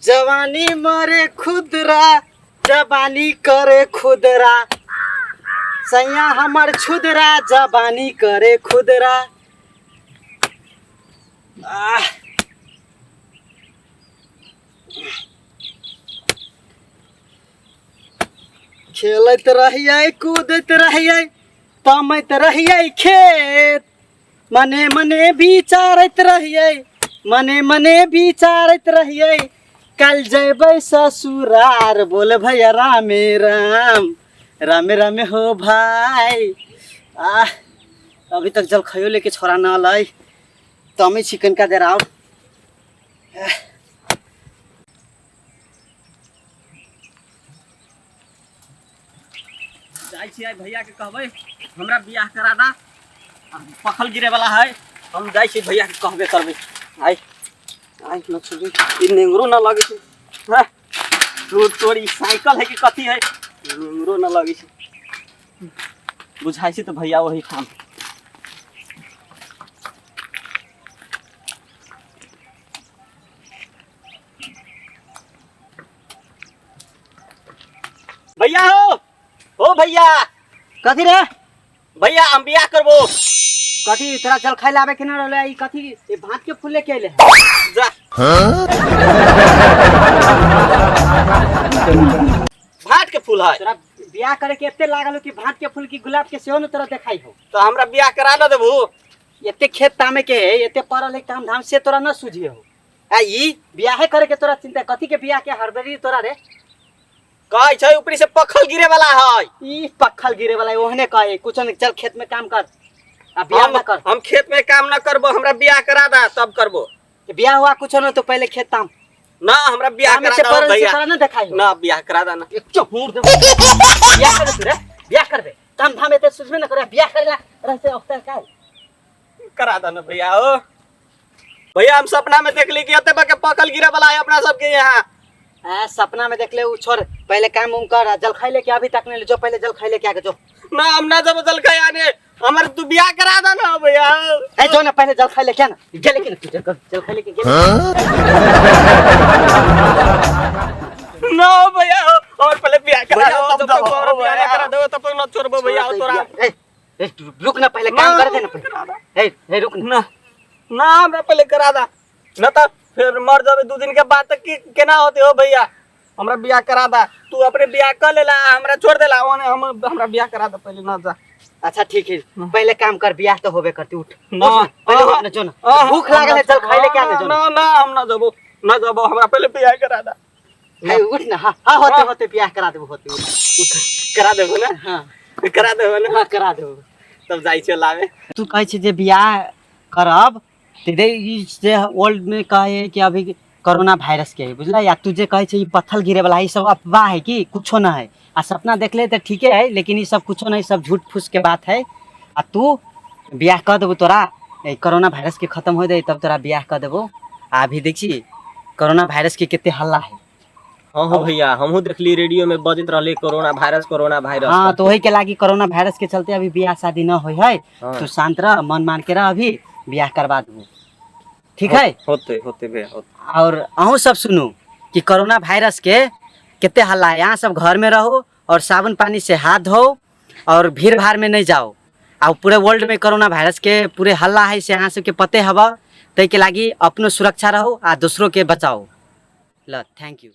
जवानी मरे खुदरा, जवानी करे खुदरा, सैया हमर छुदरा, जवानी करे खुदरा। आह, खेलैत रहियै, कूदैत रहियै, तमैत रहियै खेत, मने मने विचारैत रहियै, मने मने विचारैत रहियै, कल जयबै ससुरार, बोल भैया रामे राम, रामे रामे हो भाई। आह, अभी तक जलखैयो लेके छोड़ा न अलै, तमै छी कनिका देर आओर। जाइ छियै भैया के कहबै हमरा बियाह करा दा, पखल गिरे वाला है। हम जाइ छियै भैया के कहबे करबै। आइ आइ न छुबी, ई नेंगरो न लगै छै। हाँ, तोर तोर ई साइकिल है कि कथी है, नेंगरो न लगै छै। बुझाइ छै तऽ भैया वही ठाम। भैया हो, हो भैया। कथी रे? भैया हम बियाह करबो। कथी तोरा जल खाइ लाबे के न रहले? ई कथी ई भात के फूल लेके अइले? जा भात के फूल है। तोरा बियाह करे के एते लागल हो कि भात के फूल की गुलाब के सेहो न तोरा देखाई हो। तो हमरा बियाह करा न देबू? एते खेत तामे के है, एते पड़ल है काम धाम, से तोरा न सूझी हो। आ ई बियाहे करे के तोरा चिंता, कथी के बियाह के हड़बड़ी तोरा रे? कहै छै ऊपरी से पखल गिरे वाला है। ई पखल गिरे वाला है, ओहने कहे कुछ नहीं। चल खेत में काम कर आ बियाह न कर। हम खेत में काम न करबो, हमरा बियाह करा दा तब करबो। बियाह हुआ कुछ न तो पहले खेत ताम। ना हमरा बियाह तामे करा से दा पड़ल से भैया। तोरा न देखाई हो। ना बियाह करा दा ना। एक चहूर दे। बियाह कर तू रे, बियाह कर दे। काम धाम एते सुझबे न करे, बियाह करेला रहते औखता काय। करा दा ना भैया। हो भैया, हम सपना में देखली कि एते बके पकल गिरे वाला है अपना सबके यहाँ। आ, सपना में देख ले उ छोड़, पहले काम उम कर। आ, जलखै लेके अभी तक नहीं ले, जो पहले जलखै लेके आके जो। ना हम ना जब जलखै आने, हमर तू बियाह करा दा ना भैया। ए जो ना पहले जलखै लेके आ ना, गेले के ना तू जलखै लेके गेले। ना भैया, और पहले बियाह करा भैया, दो, तब जब तक जाओ, तोरा बियाह ना भैया। करा दो तब तक ना छोड़बो भैया तोरा। ए ए रुक ना, पहले काम कर दे ना पहले। ए ए रुक ना। ना ना हमरा पहले करा दा न त फिर मर जाबे 2 दिन के बाद तक की केना होते हो भैया। हमरा बियाह करा दा, तू अपने बियाह कर लेला हमरा छोड़ देला, ओने हम हमरा बियाह करा दा पहले ना जा। अच्छा ठीक है, पहले काम कर, बियाह तो होबे करती। उठ ना। उठ ना, पहले उठ ना, जो ना, भूख लागल है, चल खाई ले क्या ना जो ना ना हम ना जबो ना जबो, हमरा पहले बियाह करा दा। है उठ ना। हाँ हाँ होते होते बियाह करा देबो, होते उठ उठ। करा देबो ना? हाँ करा देबो ना? हाँ करा देबो। तब जाइ छियो लाबे। तू कहै छै जे बियाह करब ते दे, ई जे वर्ल्ड में कहे कि अभी कोरोना वायरस के है, बुझला? या तू जे कहै छै ई पत्थर गिरे वाला है, ई सब अफवाह है कि कुछो ना है। आ सपना देखले तऽ ठीके है, लेकिन ई सब कुछो नहीं, सब झूठ फूस के बात है। आ तू बियाह कर देबो तोरा, ई कोरोना वायरस के खत्म हो जाए तब तोरा बियाह कर देबो। आ अभी देखी कोरोना वायरस के कितने हल्ला है। हाँ हो भैया, हमहू देखली रेडियो में बजैत रहले कोरोना वायरस कोरोना वायरस। हाँ तो वही के लागी कोरोना वायरस के चलते अभी बियाह शादी न होई है। हाँ। तू शांत रह, मन मान के रह, अभी बियाह करवा देबो, ठीक है? होते होते भैया होते। और अहूँ सब सुनू कि कोरोना वायरस के कितने हल्ला है। यहाँ सब घर में रहो और साबुन पानी से हाथ धो और भीड़ भाड़ में नहीं जाओ। आ पूरे वर्ल्ड में कोरोना वायरस के पूरे हल्ला है, से अहाँ सबके पते हवा। ताहि के लागी अपनो सुरक्षा रहो आ दूसरों के बचाओ। ल thank you.